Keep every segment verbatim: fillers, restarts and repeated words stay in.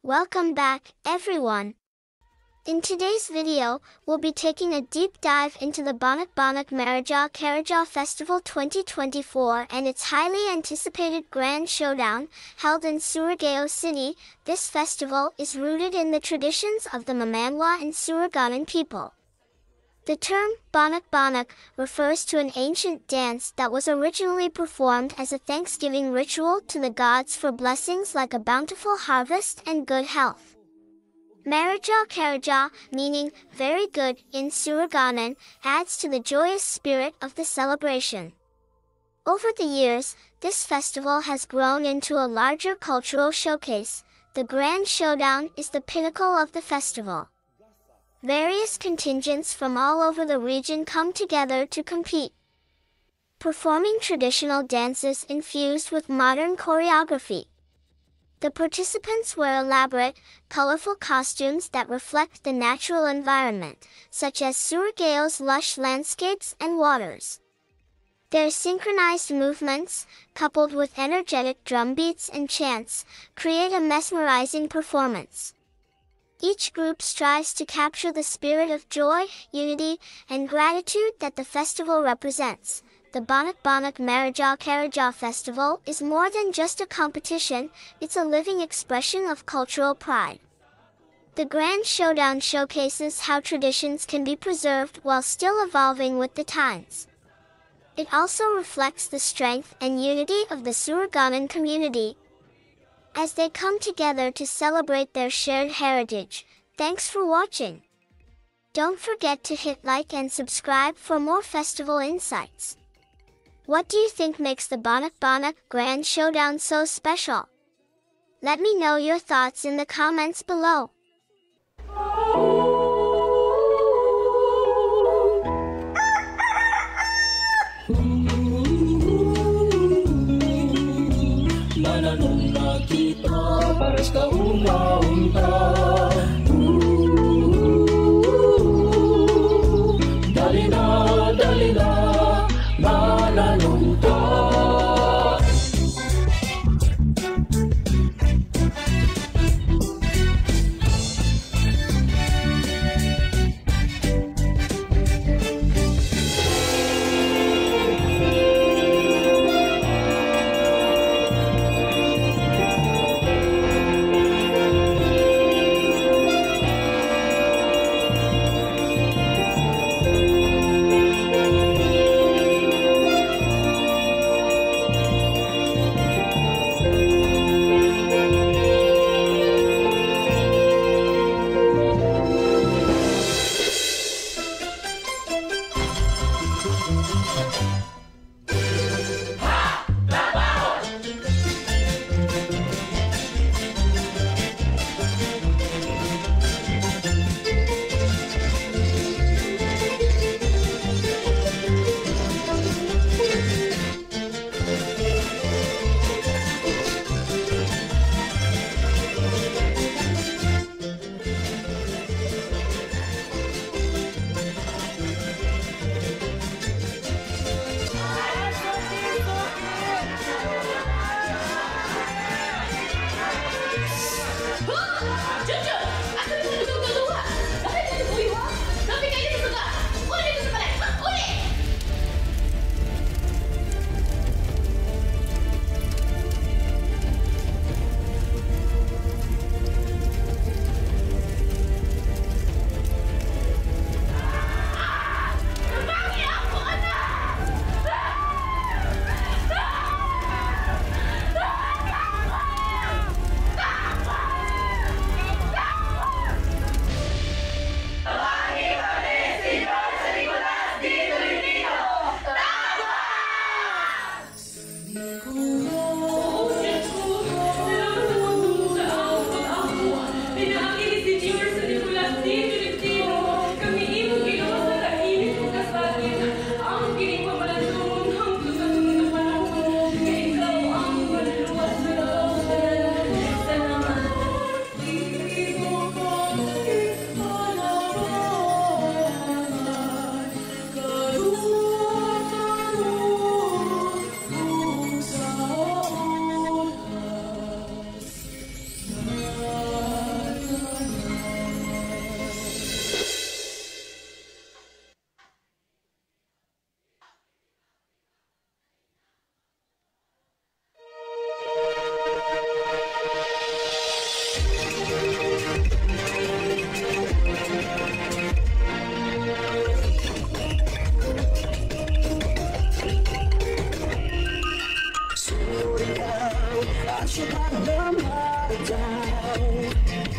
Welcome back, everyone. In today's video, we'll be taking a deep dive into the Banak Banak Maraja Karaja Festival twenty twenty-four and its highly anticipated Grand Showdown, held in Surigao City. This festival is rooted in the traditions of the Mamanwa and Surigaonon people. The term Banak Banak refers to an ancient dance that was originally performed as a thanksgiving ritual to the gods for blessings like a bountiful harvest and good health. Maraja Karaja, meaning very good in Surigaonon, adds to the joyous spirit of the celebration. Over the years, this festival has grown into a larger cultural showcase. The Grand Showdown is the pinnacle of the festival. Various contingents from all over the region come together to compete, performing traditional dances infused with modern choreography. The participants wear elaborate, colorful costumes that reflect the natural environment, such as Surigao's lush landscapes and waters. Their synchronized movements, coupled with energetic drum beats and chants, create a mesmerizing performance. Each group strives to capture the spirit of joy, unity, and gratitude that the festival represents. The Banak Banak Maraja Karaja Festival is more than just a competition, it's a living expression of cultural pride. The Grand Showdown showcases how traditions can be preserved while still evolving with the times. It also reflects the strength and unity of the Surigaonon community as they come together to celebrate their shared heritage. Thanks for watching. Don't forget to hit like and subscribe for more festival insights. What do you think makes the Banak Banak Grand Showdown so special? Let me know your thoughts in the comments below. Mananumna kita paras ka unta-unta. Dalina, dalina, mananumta.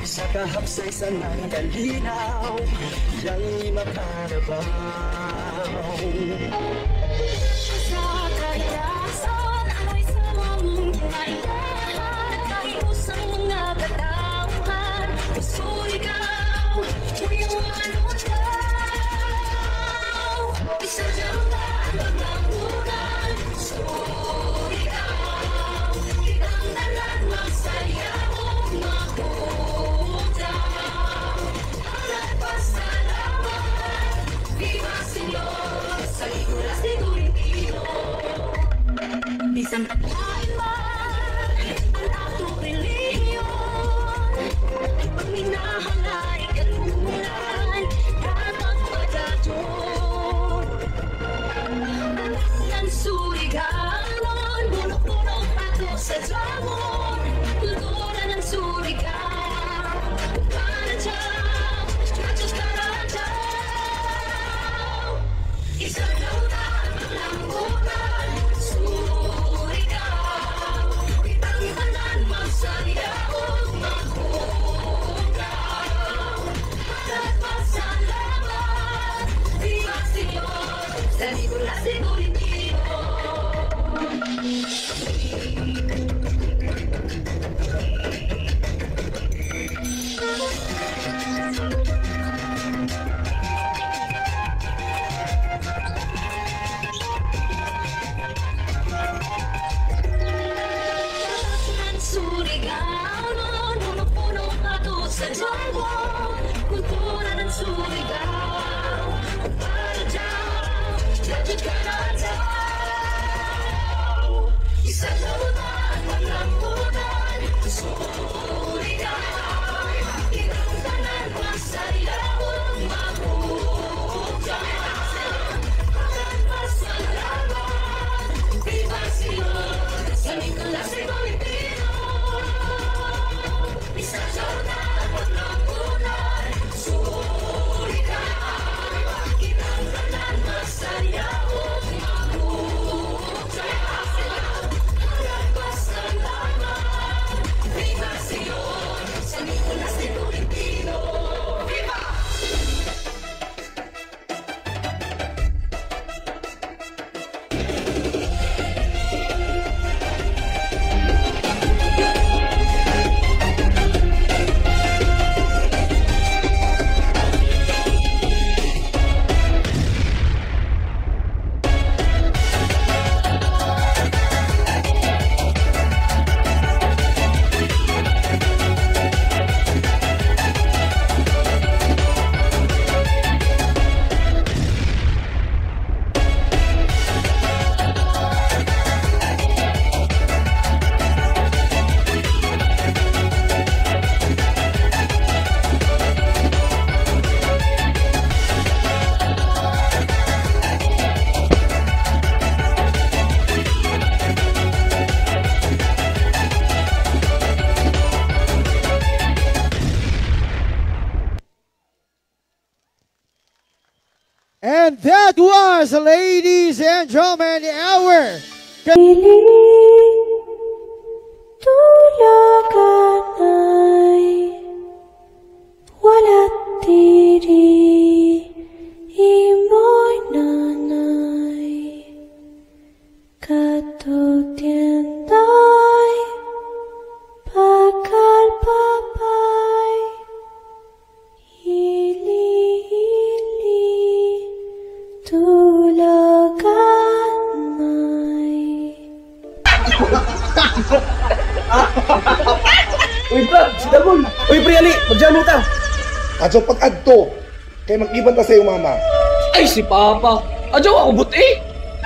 Sa kahapsay sa nang kalinaw, yang makarabaw. Sa kahiyasan, ano'y sama mong kailangan, kahit usang mga katauhan, gusto ikaw, kuya mo ano daw. Isa lang ba ang pagmamura? Bisan paano man ang atong relihiyon, pagminahal ay kalungan, dapat padayon. Ng Surigao, punong-puno ato sa Jawon. Kultura ng Surigao. Para Jao, Jao, Jao. Isang lautan, paglambutan, Surigao. Kitang tanan, magsayaw, maghugaw. Surigao, punong-puno ato sa Jawon. Kultura ng Surigao. Para Jao, Jao, Jao, Jao. Isa lang ang paglambutan. Surigao, kitang tanan, magsayaw, maghugaw. And that was, ladies and gentlemen, our Tulaganay, walat diri, imoy nanay, katutyan day, bakal babay, ili-ili, tulaganay. Uy, Brad, si Dagol. Uy, pre, ali, magjamming ta. Ajo pag-adto, kay mag-iban ta sa iyong mama. Ay, si Papa. Ajo ako buti.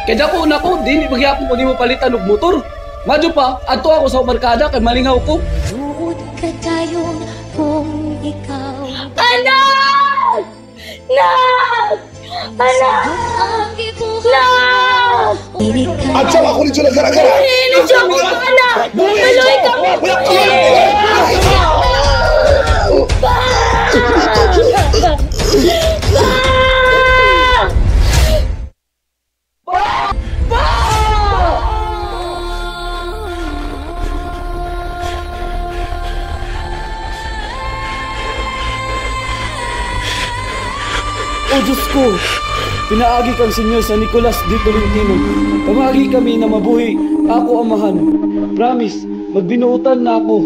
Kay dako na ko, di ni pagyapon ko nimo palitan og motor. Madyo pa, adto ako sa barkada kay malingaw ko. Duod ka dayon kung ikaw. Anak! Nak! Anak! Nak! Adto ako ni Jula gara-gara. Hindi siya ako, anak! Tuloy ka mo! Wala ka! Pa! Pa! O Diyos ko, pinaagi kang Señor San Nicolas de Tolentino. Pamaagi kami na mabuhi, ako amahan. Promise, magbinuotan na ako,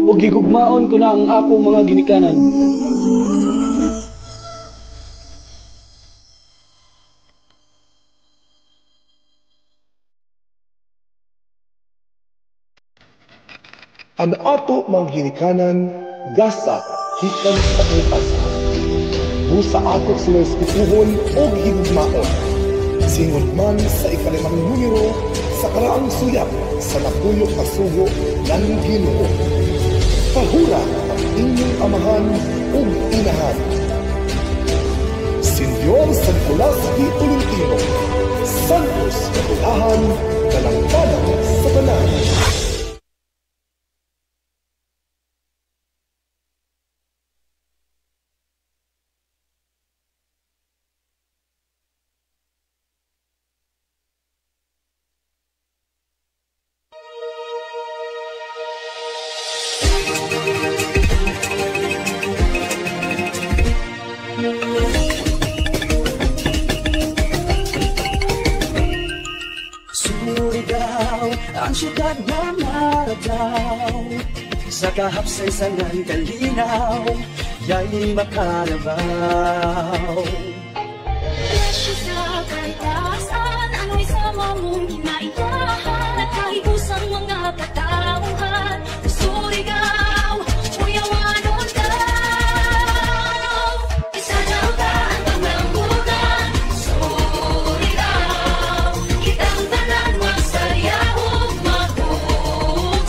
ug gigugmaon ko na ang akong mga ginikanan. Ang ato mga ginikanan, gasa, gikan sa kalipasan. Busa ato sila respetuhon ug higugmaon. Singon man sa ikalimang numero sa karaang suyap sa napuyo nga sugo ng Ginoo. Pahura ang inyong amahan ug inahan. Señor San Nicolas de Tolentino, Santos Kabulahan, Kalangkanan sa Tanan. Surigao, ang siyudad na maradaw, sa kahapsay sa nang kalinaw, yay makalabaw. Presyo sa kaligtasan, ano'y sama mong kinaiyahan, at kahibusang mga katauhan. Surigao, uyawanon daw. Isa daw ta ang panglambunan. Surigao, kitang tanan magsaya ug magbujaw.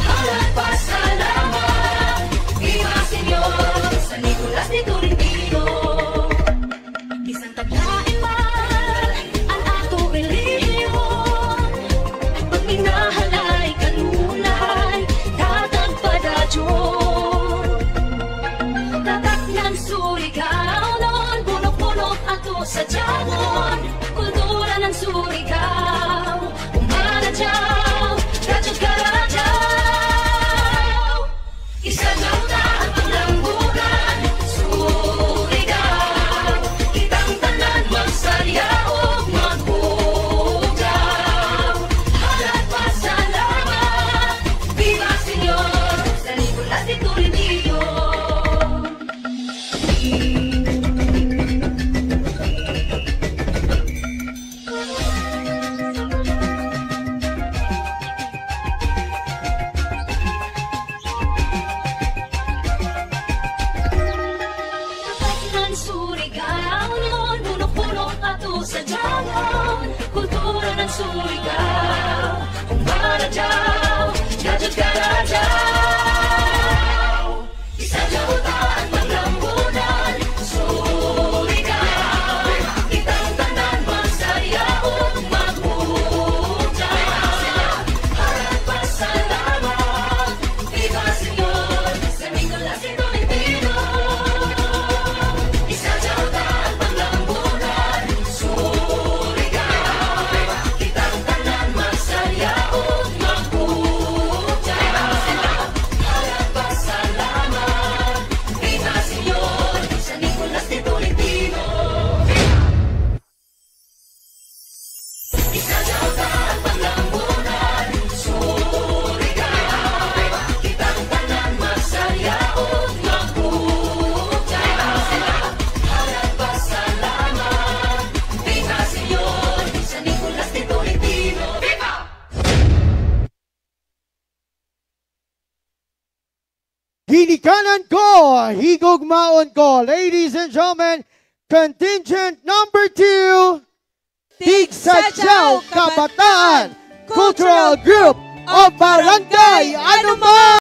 Halat pasalamat, Viva Señor San Nicolas de Tolentino. Bisan taglain man ang ato relihiyon, pagminahal ay kanunay, tatag padadyo. Tatak ng Surigao nun, punok-punok ato sa jawon, kultura ng Surigao, umaradaw, radyo karadaw. Isa daw ta ang panglambunan, Surigao, kitang tanan magsaya ug magbujaw. Halat pasalamat, Viva Señor San Nicolas de Tolentino. Ng Surigao noon, punok-punok ato sa jawon. Kultura ng Surigao, kung maradaw, gadget karadaw. Isa daw ta ang panglambunan, Surigao. Kitang tanan magsaya ug magbujaw. Halat pasalamat, Viva Señor San Nicolas de Tolentino. Isa daw ta ang panglambunan, Surigao. Kitang tanan magsaya ug magbujaw. Halat pasalamat, Viva Señor San Nicolas de Tolentino. Isa daw ta ang panglambunan, Surigao. Kitang tanan magsaya ug magbujaw. Halat pasalamat, Viva Señor San Nicolas de Tolentino. Viva! Ginikanan ko, higugmaon ko. Ladies and gentlemen, contingent number two, Tig Sadyaw Kabataan Cultural Group of Barangay Anuman.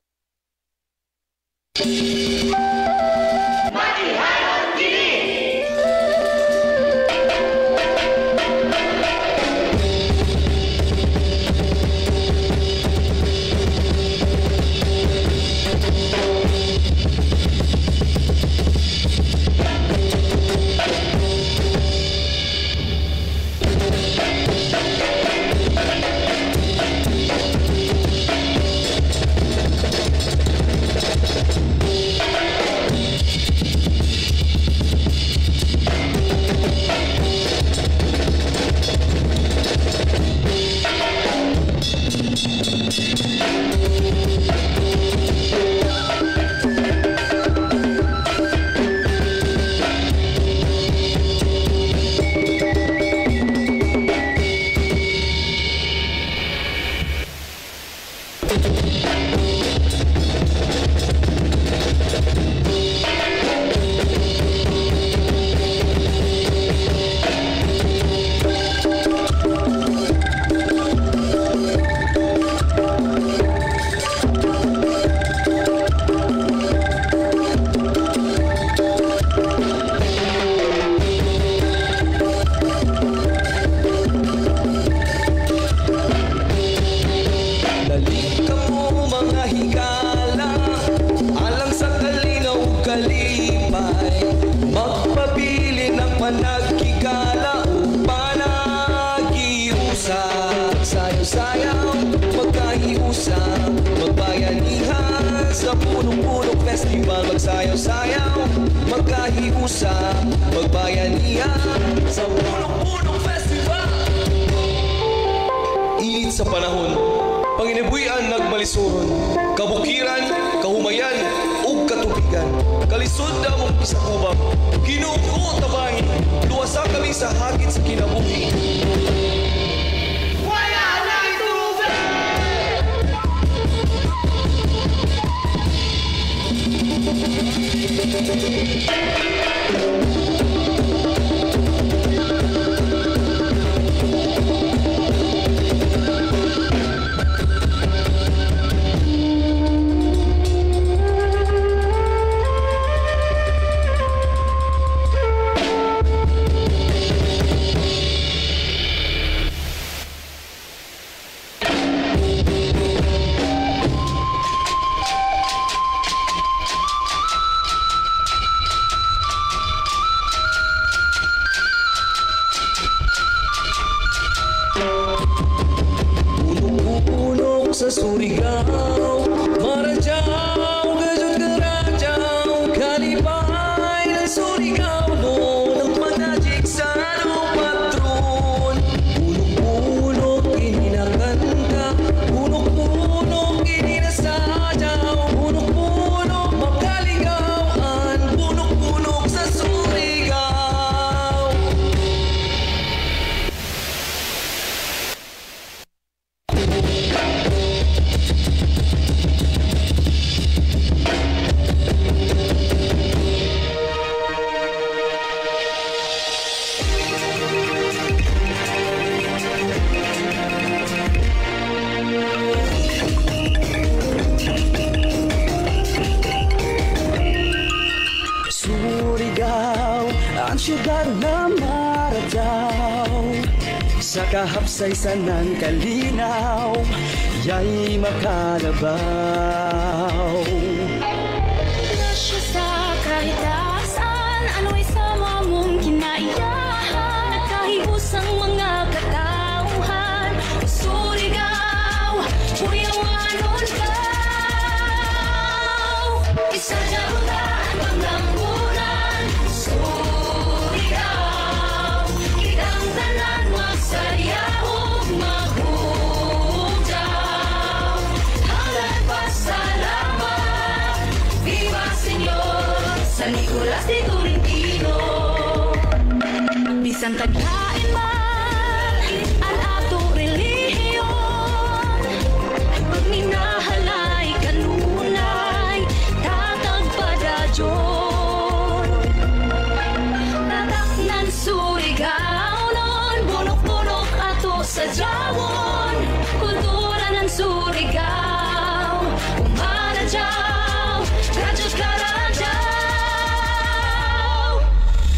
Nagkikala ug panagiusa, sayaw-sayaw, magkahiusa, magbayanihan sa Punok-Punok Festival. Magsayaw-sayaw, magkahiusa, magbayanihan sa Punok-Punok Festival. Init sa panahon, panginabuhian nagmalisuron, kabukiran, kahumayan, ug katubigan. Kalisod na among isagubang, Ginoo ko tabangi, luwasa kami sa hagit sa kinabuhi. Punok-punok sa Surigao, maradyaw, gajud karajaw, kalipay ng Surigao, no, nagmagajik sa ano patron. Punok-punok ini na kanta, punok-punok ini na sayaw, punok-punok makaligawan, punok-punok sa Surigao. Surigao, ang siyudad na marataw sa kahapsay sa nangkalinaw, yay makalabaw. Nasya sa kahitasan, ano'y sama mong kinaiyahan, nagkahiusang mga katawhan, Surigao, buyawanon ka. Isa daw ta ang paglambunan, Surigao. Kitang tanan magsaya ug maghugdaw. Hangad pasalamat, Viva Señor, San Nicolas de Tolentino. Bisan taglain man ang ato relihiyon, pagminahalay kanunay, tatag padayon. Tatak nan Surigao nun, bunok-bunok ato sadyawon, kultura nan Surigao, umaradyaw, radyo't karadyaw.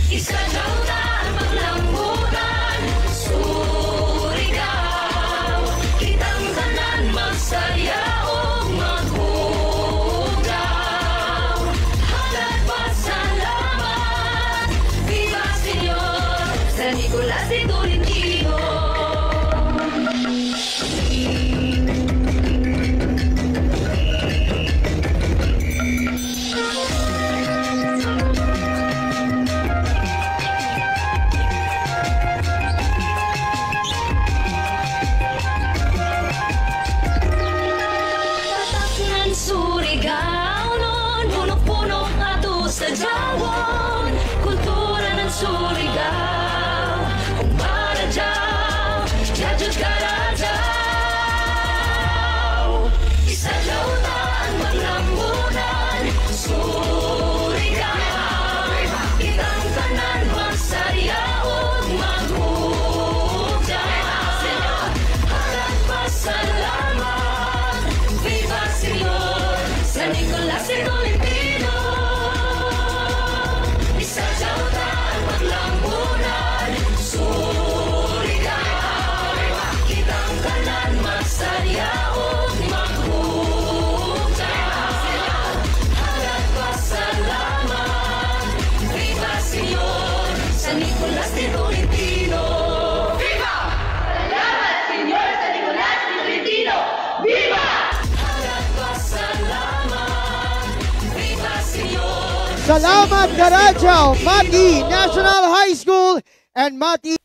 Isa daw ta ang paglambunan, Surigao. Kitang tanan magsaya ug maghugdaw. Hangad pasalamat, Viva Señor, San Nicolas de Tolentino. Tatak nan Surigao nun, bunok-bunok ato sadyawon, kultura nan Surigao, umaradyaw, radyo't karadyaw. Isa daw ta ang paglambunan, Surigao. Kitang tanan magsaya ug maghugdaw. Hangad pasalamat, Viva Señor, San Nicolas de Tolentino. Isa daw ta ang paglambunan, Surigao. Kitang tanan magsaya ug maghugdaw. Hangad pasalamat, Viva Señor, San Nicolas Salamat Karajaw, Mati National High School, and Mati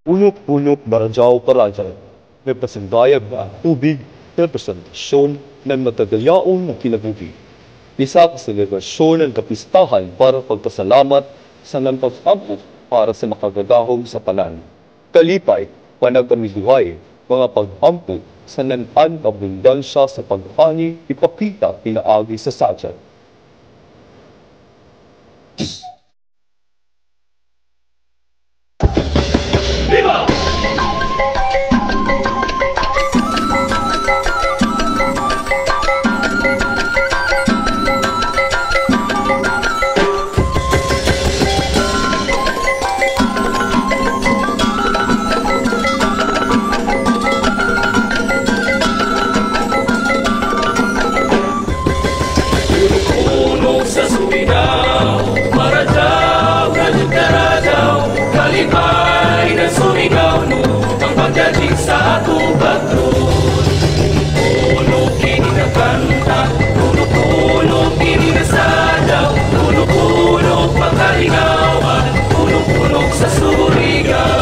Punok-punok, barajao, barajao. Represent Dayag, Tubig, represent Shon, nan matagayaon na kinabuhi. Isa ka selebrasyon ng kapistahan para pagpasalamat sa nan pag-ampo para sa makagagahom sa tanan. Kalipay, panagkamiduhay, mga pag-ampo sa nan-an abundansya sa pag-ani ipakita pinaagi sa sadya. Puno-puno sa Surigao, Marajao, Radyo Karajao, kalipay na Surigao, no, ang pagdating sa atong patrol. Puno-puno kini nga kanta, puno-puno kini nga sadyaw, puno-puno pagkalingawan, puno-puno sa Surigao.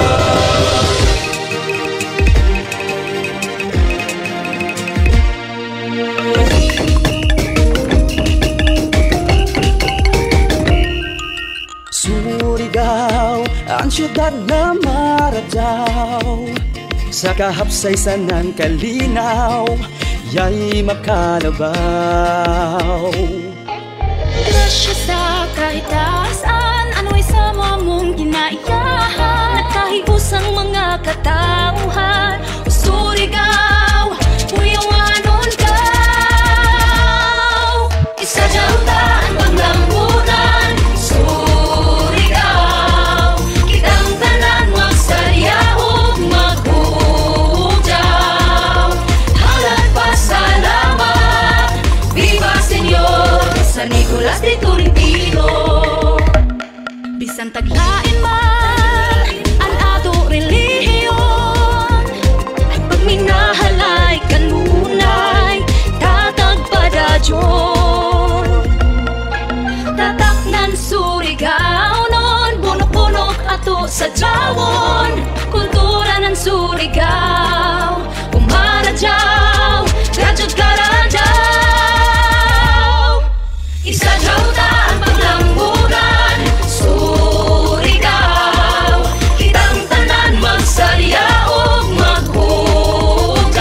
Surigao, ang siyudad na marajao, sa kahapsay sa nan kalinaw, yay makalabaw. Grasya sa kahitasan, ano'y sama mong ginaiyahan. Nagkahigos ang mga katauhan. Surigao, puyawanon ka. Isa daw ta ang paglambunan. Surigao, kitang tanan magsadya ug maghugyaw. Halad pasalamat. Viva Señor San Nicolas de Tolentino. Bisan taglain man ang ato relihiyon, pagminahalay kanunay tatag padadyon. Tatak nan Surigao nun, bunok-bunok ato sa jawon, kultura nan Surigao. Umaradyaw, Radyo Karajao. Isa daw ta ang paglambugan, Surigao. Kitang tanan magsadya ug maghugyaw.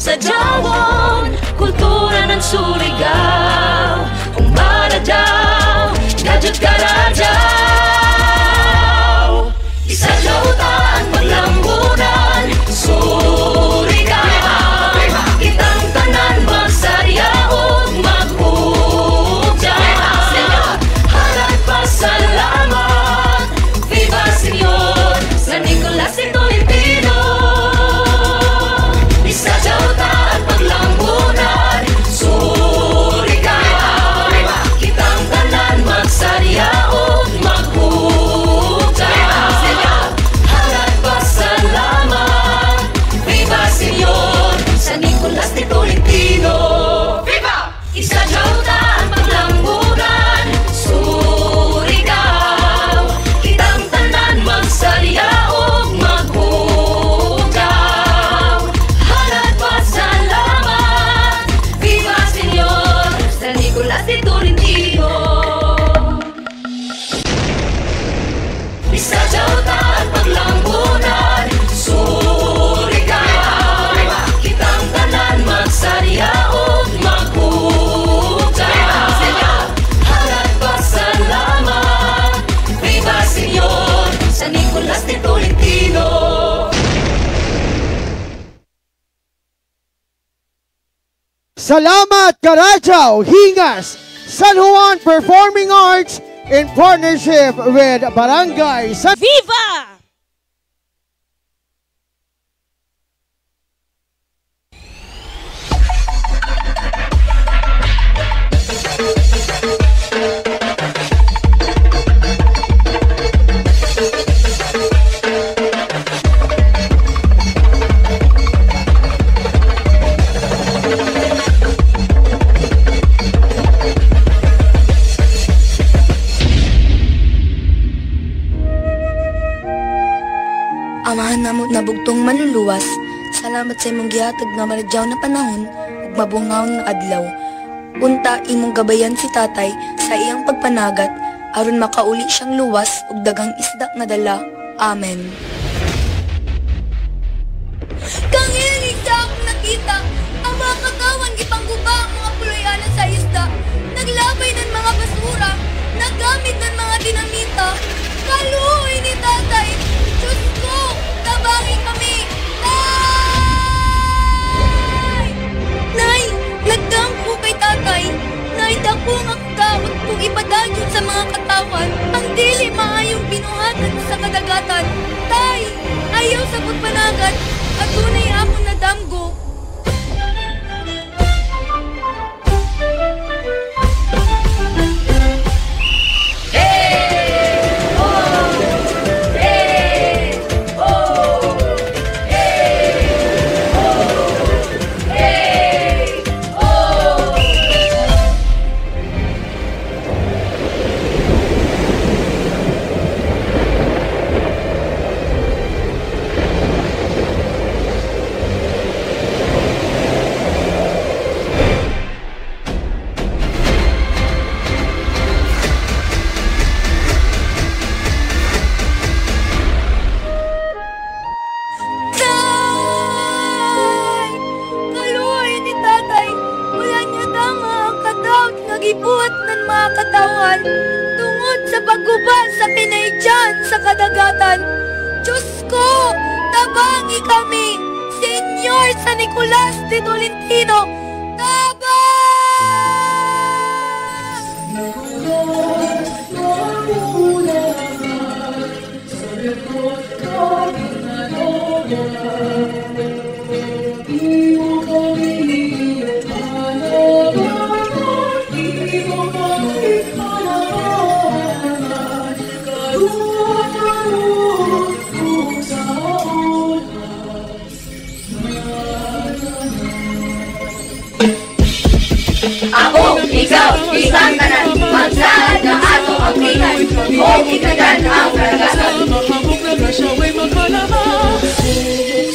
Sa Jawon, kultura ng Surigao. Kung maladaw, gadget ka na daw. Isa daw taan paglambunan, Surigao. Kitang tanan magsadya ug maghugaw. Halad pasalamat, Viva Señor, San Nicolas de Tolentino. Isa daw taan paglambunan, Surigao. Kitang tanan magsadya ug maghugaw. Halad pasalamat, Viva Señor, San Nicolas de Tolentino. Viva! Isa daw taan paglambunan, Surigao. Kitang tanan magsadya ug maghugaw. Halad pasalamat, Viva Señor, San Nicolas de Tolentino. Isa daw taan paglambunan, Surigao. Kitang tanan magsadya ug maghugaw. Halad pasalamat, Viva Señor, San Nicolas de Tolentino. Salamat, Karajaw, Hingas, San Juan Performing Arts in partnership with Barangay San Viva! Amahan namo nga bugtong manluluwas, salamat sa imong gihatag nga maladyaw na panahon ug mabungahon nga adlaw. Unta imong gabayan si Tatay sa iyang pagpanagat aron makauli siyang luwas ug daghang isda nga dala. Amen. Kang Eli sa akong nakita, ang mga katawhan gipangguba ang mga puloy-anan sa isda, naglabay ng mga basura, naggamit ng mga dinamita. Kaluoy ni Tatay! Diyos ko! Tabangi kami! Nay! Nay! Nagdampo kay Tatay! Nay, dako nga kagaot kung ipadayon sa mga katawhan ang dili maayong binuhatan sa kadagatan. Tay! Ayaw sa pagpanagat! Adunay akong nadamgo! Tay! Kaluoy ni Tatay, wala niya tama ang kadaot nga gibuhat ng mga katawhan tungod sa pagguba sa kinaidian sa kadagatan. Diyos ko, tabangi kami! Señor San Nicolas de Tolentino, tabang! Ako, ikaw, kitang tanan, magsaad nga ato ang tingnan, o ikagan ang kalagasan. Mahabog na grasya, way magpalama.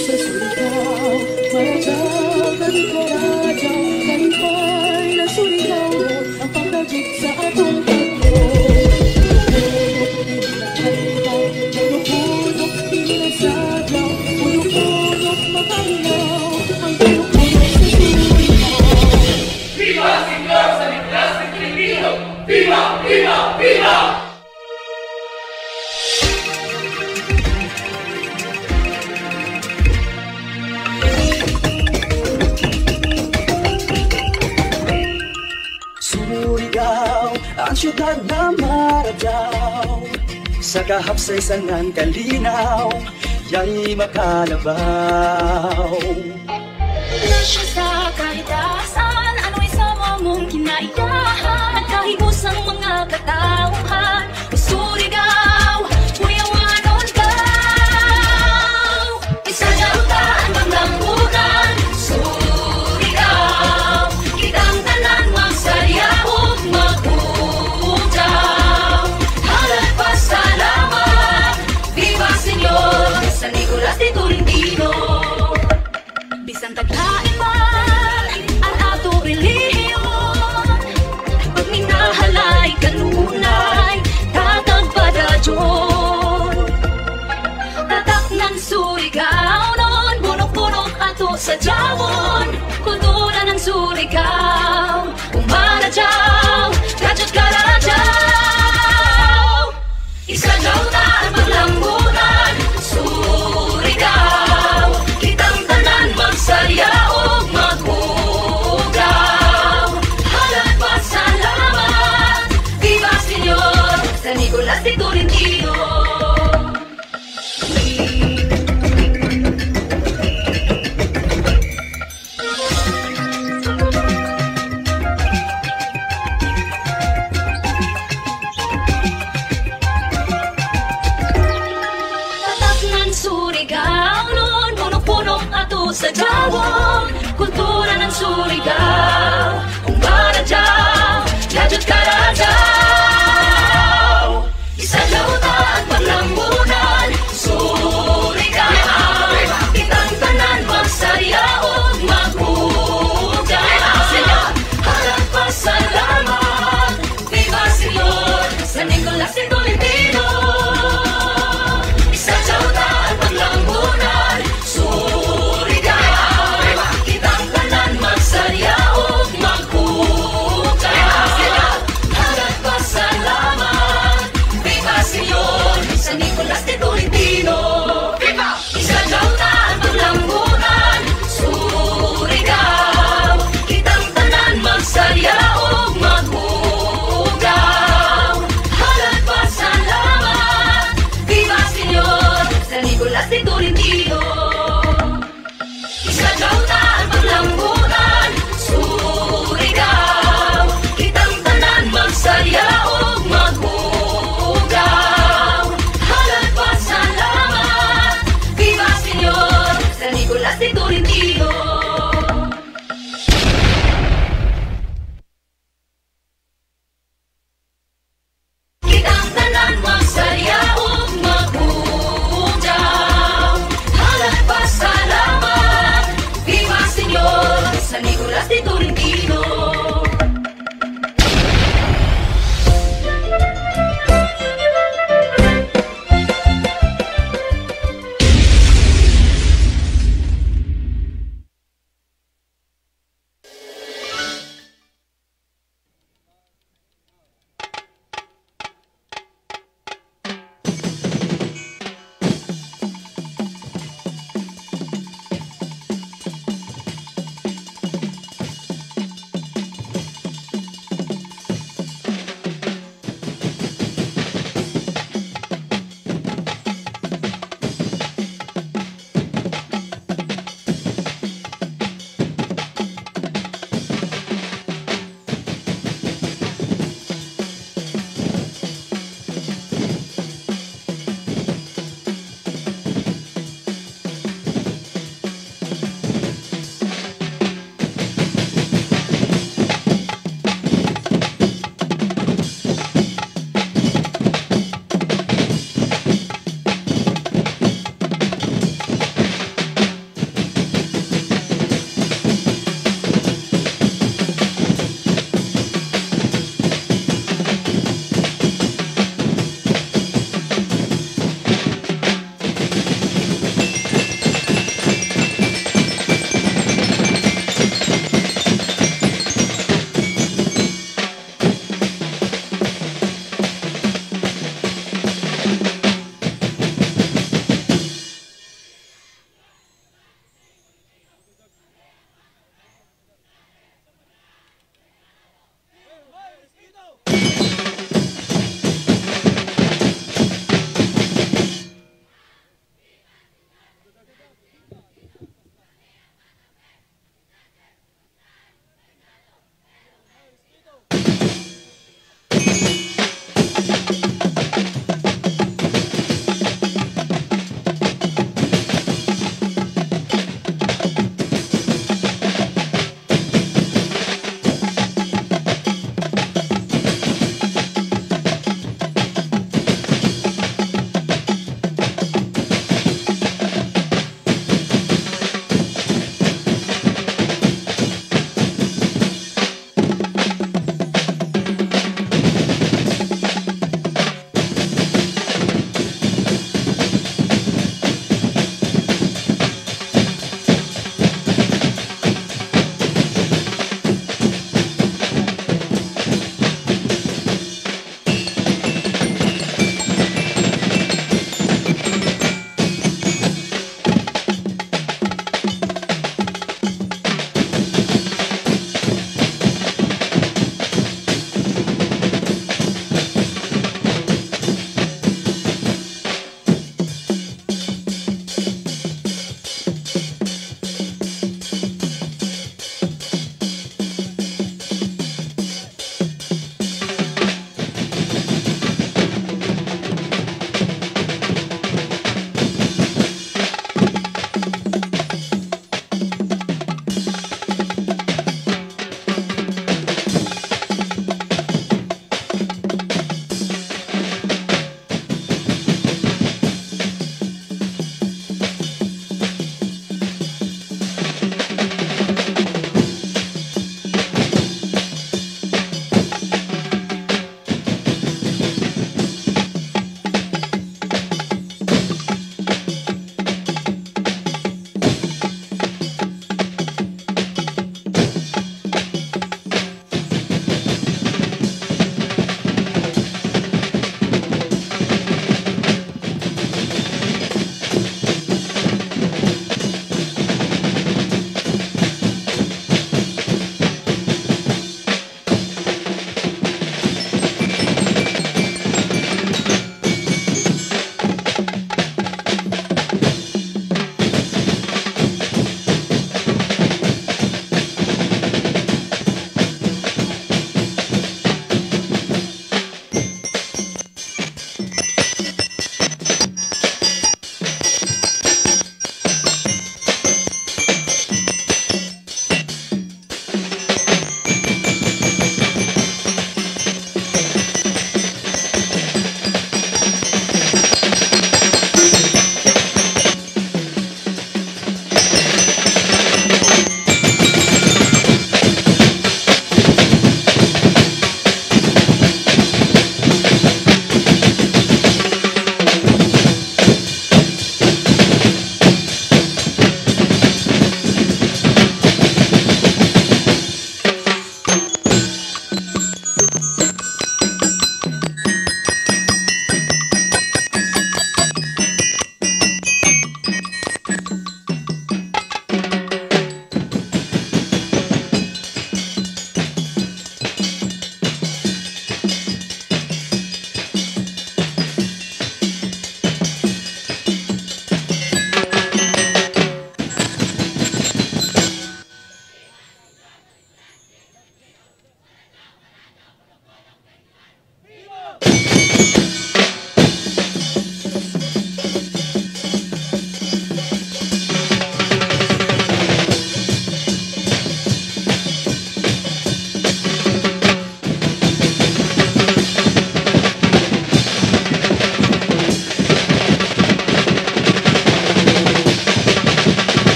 Sa Surigao, mayadyaw, kalipay, kalipay, kalipay na Surigao, ang pagkajig sa atong tatlo. Pudok-pudok, pinasadya, pudok-pudok, mapalinaw, ang pudok-pudok. Siyudad na maradaw, sa kahapsay sangan kalinaw, yari makalabaw. Nasya sa kahitasan, ano'y sama mong kinaiyahan, at kahigusang mga katauhan, Surigao, kuyawanon ka. Isa daw taan paglambunan, Surigao, kitang tanan magsaya ug maghugaw. Halad pasalamat, Viva Señor, San Nicolas de Tolentino. Bisan taglain man ang ato relihiyon, pagminahalay kanunay, tatag padayon. Tatak ng Surigao nun, bunok-bunok ato sa jawon. Kultura ng Surigao, umaradyaw, kadyot karadyaw. Isa daw ta ang paglambunan, Surigao, kitang tanan magsaya ug maghugaw. Halad pasalamat, Viva Señor, San Nicolas de Tolentino. Tatak ng Surigao nun, punong-puno ato sa jawon. Kultura ng Surigao, kung para dyan, gadget ka na daw. Isa daw ta ang paglambunan, Surigao. Kitang tanan magsaya ug maghugaw. Halad pasalamat, Viva Señor, San Nicolas de Tolentino. Isa daw ta ang paglambunan, Surigao. Kitang tanan magsaya ug maghugaw. Halad pasalamat, Viva Señor, San Nicolas de Tolentino. Viva! Isa daw ta ang paglambunan, Surigao. Kitang tanan magsaya ug maghugaw. Halad pasalamat, Viva Señor, San Nicolas de Tolentino. Isa daw ta ang paglambunan, Surigao. Kitang tanan magsaya ug maghugaw. Halad pasalamat, Viva Señor, San Nicolas de Tolentino. Kitang tanan magsaya ug maghugaw. Halad pasalamat, Viva Señor, San Nicolas de Tolentino.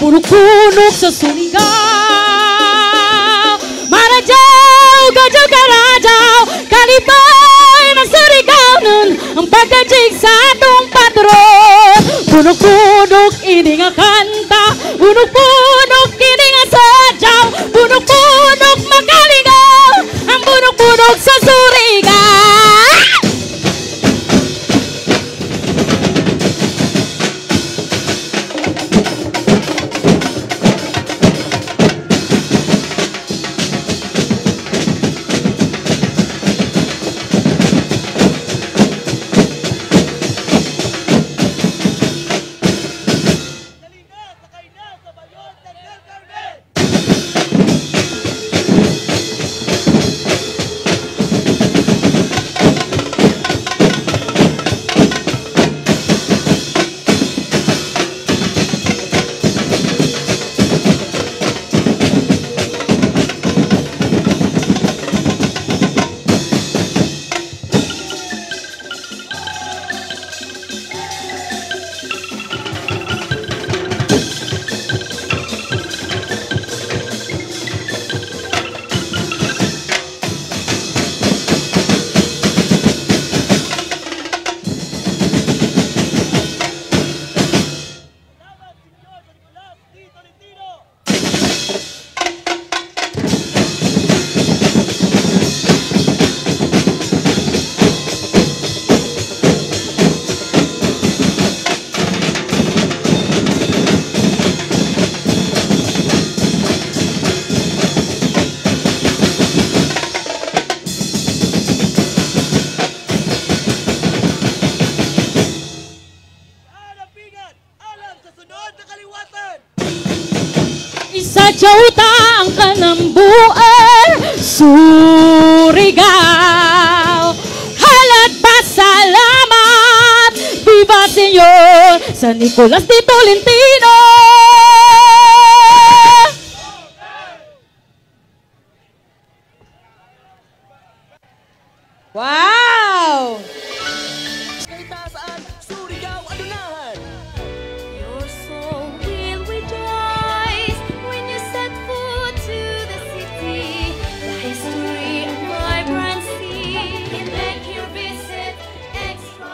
Punuk-punuk sa Surigao, Marajao, Gajao, Karajao, Kalipay na Surigao nun, ang pagkajig sa atong patron. Punuk-punuk ini nga kanta, punuk-punuk ini nga sadyaw, punuk-punuk makalingaw, ang punuk-punuk sa Surigao. Alam sa sunod na kaliwatan! Isa jauta ang kanambuan, Surigao. Halat pasalamat, Viva Señor San Nicolas de Tolentino! Wow! Kay taas ang Surigao Adunahan! Your soul will rejoice when you set foot to the city. The history and vibrancy make your visit extra.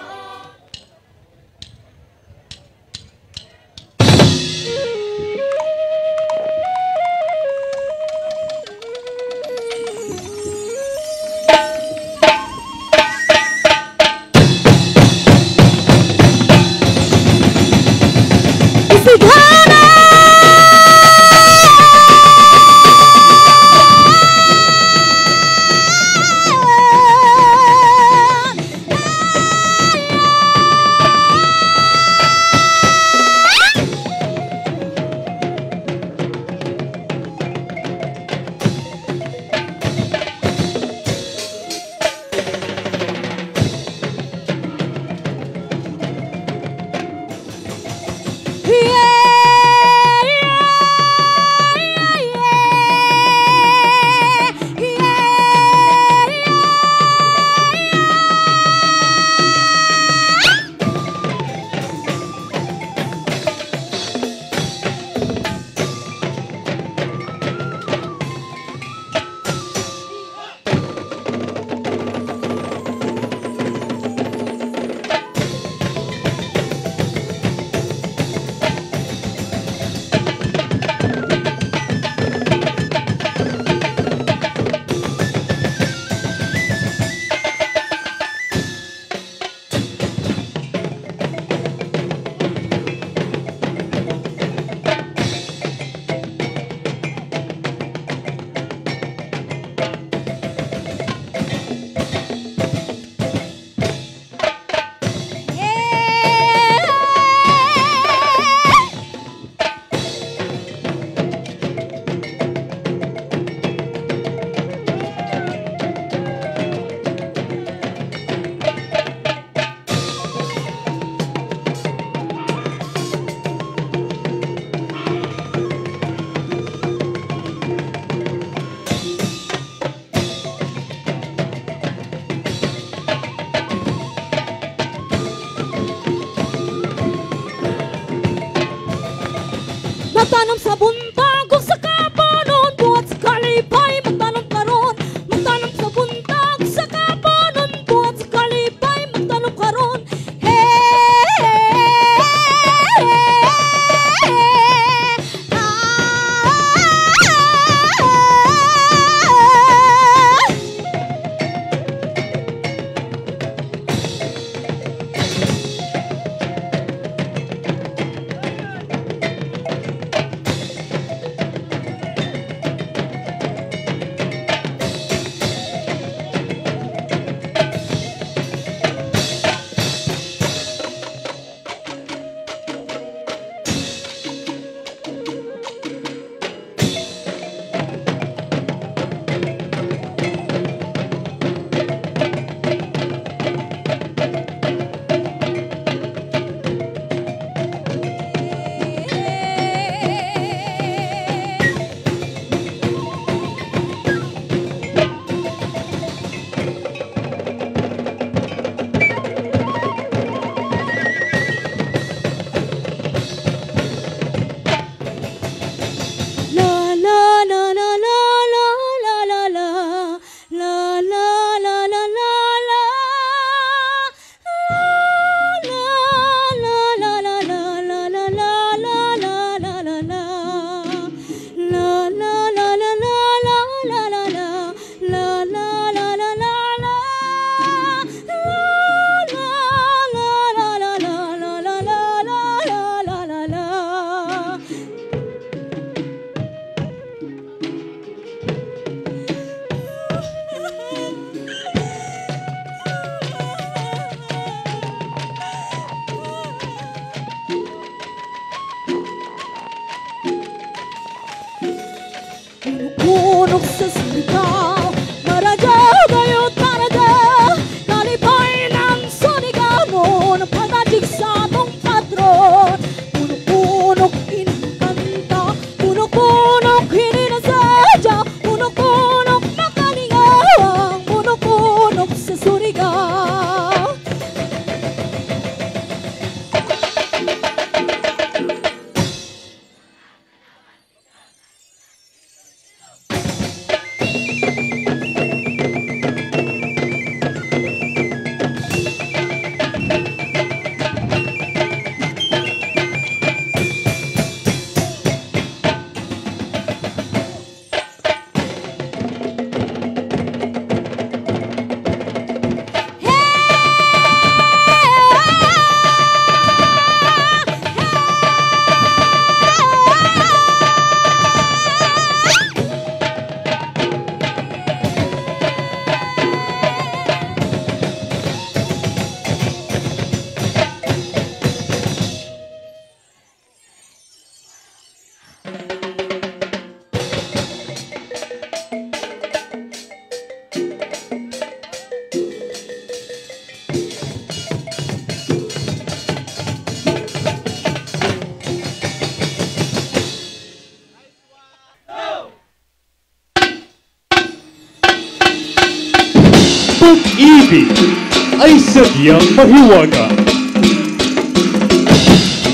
Sa buntag ug sa kaponon, buhat sa kalipay, magtanom karon. Magtanom sa buntag, sa kaponon, buhat sa kalipay, magtanom karon. Hey! Punok-punok sa Surigao, maradaw kayo talaga. Nalipay ng Surigao, napatadig sa atong patron. Punok-punok ining kanta, punok-punok hindi na sadya, punok-punok makalingaw ang punok-punok sa Surigao. Pag-ibig ay sadyang mahiwaga.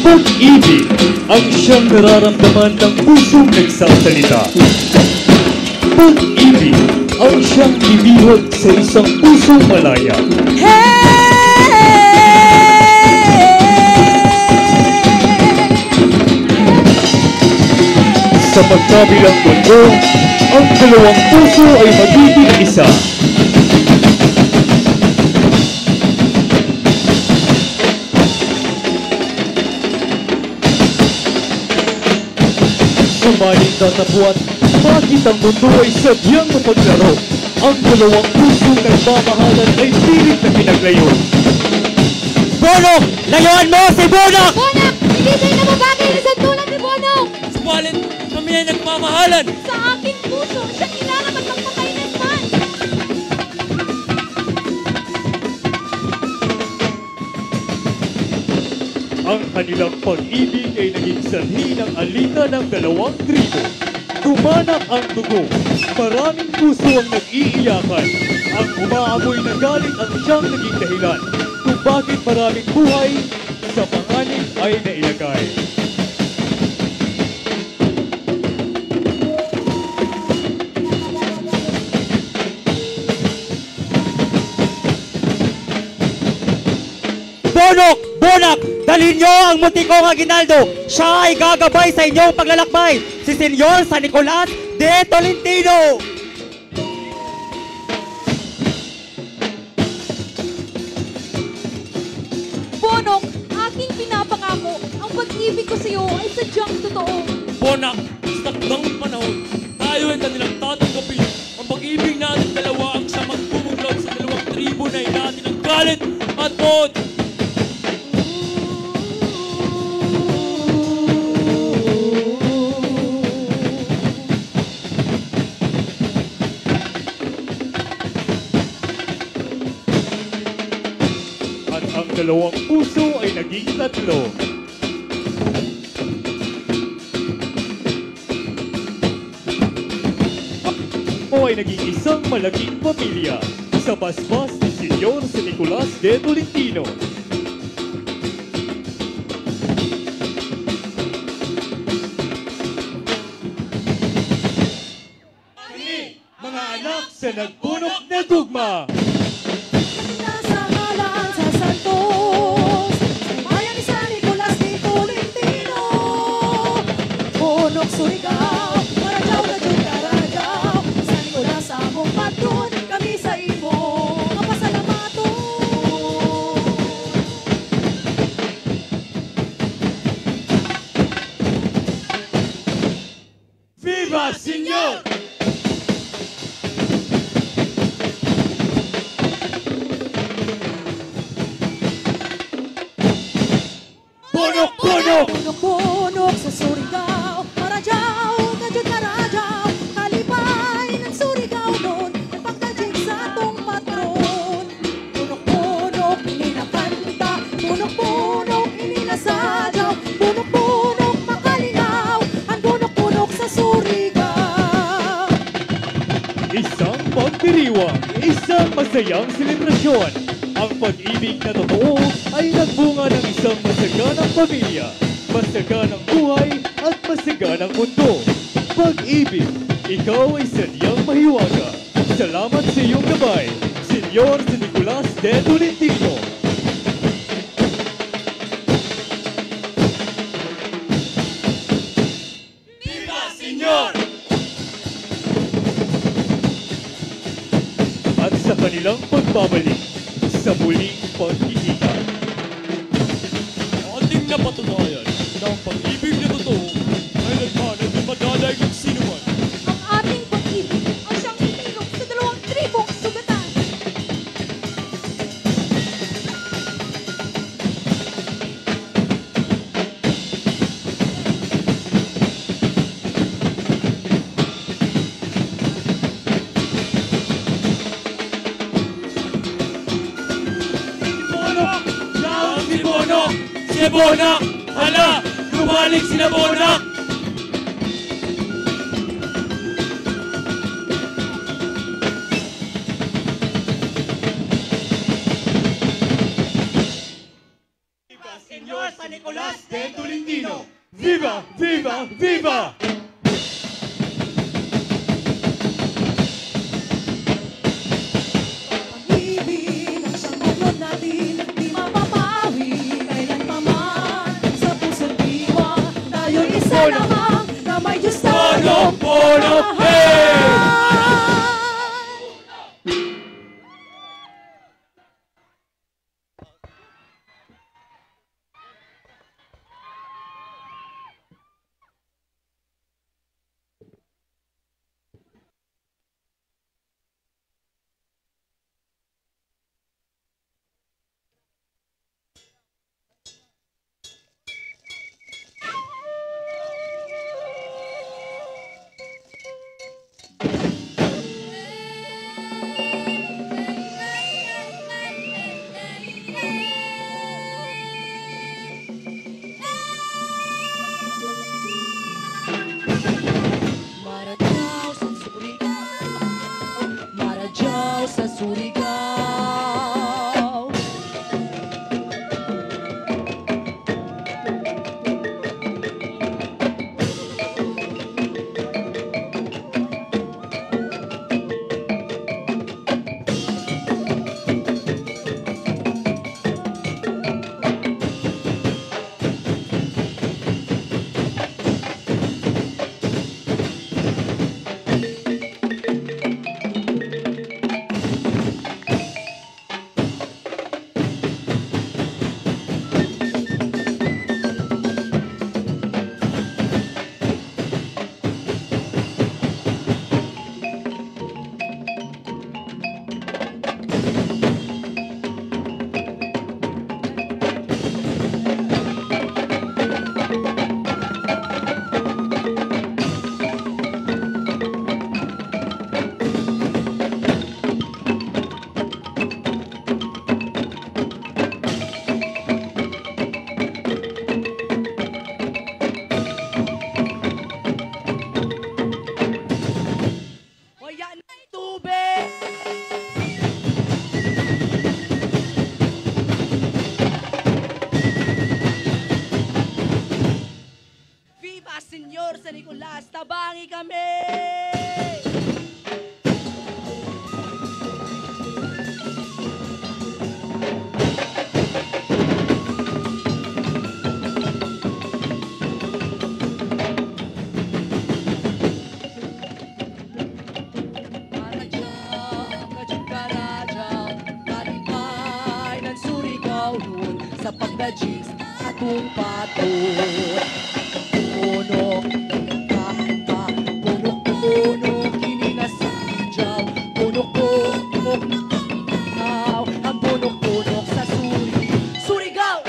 Pag-ibig ang siyang nararamdaman ng pusong nagsasalita. Pag-ibig ang siyang bibihag sa isang pusong malaya. Hey! Sa magkabilang mundo, ang dalawang puso ay magiging isa. Subalit, tatapuan, bakit ang mundo ay sadyang mapaglaro? Ang dalawang pusong nagmamahalan ay pilit na pinaglayo. Bonok! Layuan mo si Bonok! Bonok! Hindi kayo nababagay na santulan ni Bonok! Subalit, kami ay nagmamahalan! Sa aking puso, siyang kailangan magpagpakailanman! Ang kanilang pag-ibig ay naging sanhi ng alitan ng dalawang tribo. Tumanak ang dugo. Maraming puso ang nag-iiyakan. Ang umaamoy na galit ang siyang naging dahilan kung bakit maraming buhay sa panganib ay nailagay. Bunok, Bunak, dalhin niyo ang munti kong aginaldo. Siya ay gagabay sa inyong paglalakbay, si Senyor San Nicolas de Tolentino. Bonok, aking pinapangako, ang pag-ibig ko sa'yo ay sadyang totoo. Bonak, sa takdang panahon, tayo ay kanilang tatanggapin. Ang pag-ibig natin dalawa ang siyang magbubuglaw sa dalawang tribo na inatin ng galit at mood. At ang dalawang puso ay naging tatlo. O ay naging isang malaking pamilya sa basbas ni Senyor San Nicolas de Tolentino. Kami, mga anak sa nagbunok na gugma. Sa ngalan sa santos, sa bayan ni San Nicolas de Tolentino. Bunok Surigao, Marajaw na Jud Karajaw. San Nicolas among patron, kami sa imo kapasalamaton. Viva Senyor! Bunok-bunok! Bunok-bunok sa Surigao, Marajaw, Kajud Marajaw, kalipay ng Surigao nun, ipagdaljig sa atong patron. Bunok-bunok, ini na kanta, bunok-bunok, ini na sadyaw, bunok-bunok, makalingaw, ang bunok-bunok sa Surigao. Isang pagdiriwang, isang masayang selebrasyon. Ang pag-ibig na totoo ay nagbunga ng isang masaganang pamilya, masaganang buhay at masaganang mundo. Pag-ibig, ikaw ay sadyang mahiwaga. Salamat sa iyong gabay, Senyor San Nicolas de Tolentino. Viva, Senyor! At sa kanilang pagbabalik sa muling pagkikita. Ating napatunayan na ang pag-ibig na totoo ay nagmana di madalay ng sinuman. Ang ating pag-ibig ang siyang itinulog sa dalawang tribong sugatan. Bonok! Down si Bonok! Si Bonak! Hala! Lumalik sila Bonak! Viva Senyor San Nicolas de Tolentino! Viva! Viva! Viva! Pag-ibig ang siyang bukod natin, di mapapawi kailan pa man. Sa puso't diwa, tayo'y isa lamang na may Diyos tayo. Bonok! Bonok! Hey! sa pagdajis atong patron. Punok, punok, punok, kini nga sijaw. Punok, punok, ang punok-punok sa Suri-, Surigao.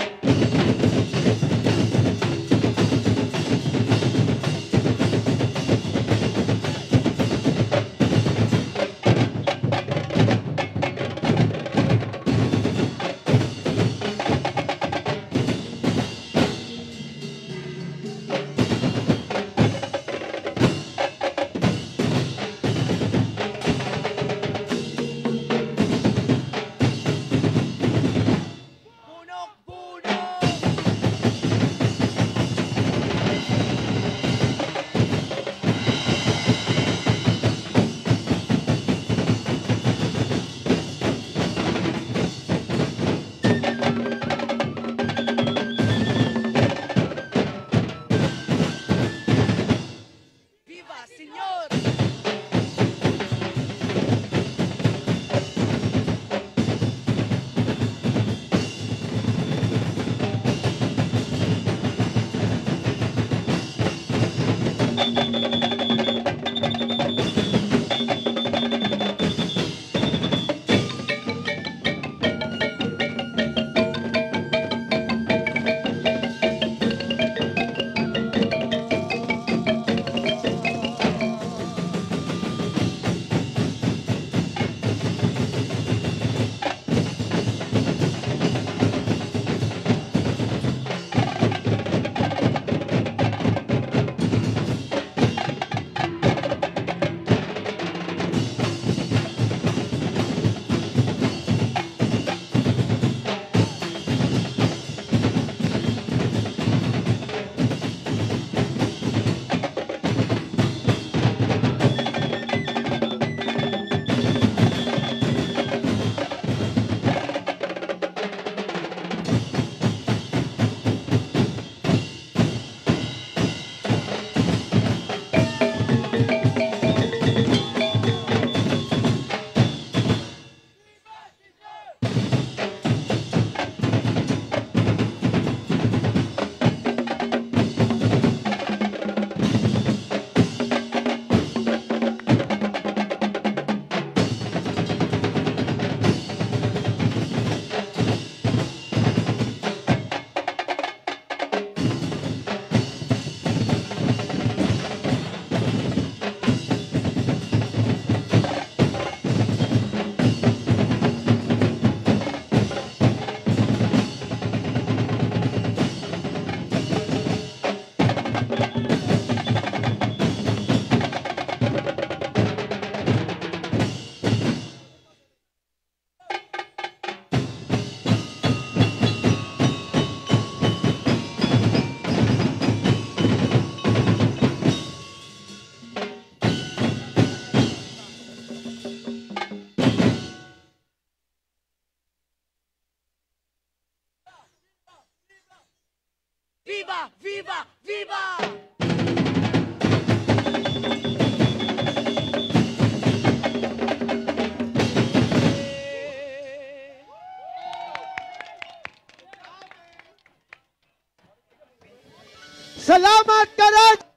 Viva, señor! Viva! Viva! Viva! Salamat karon!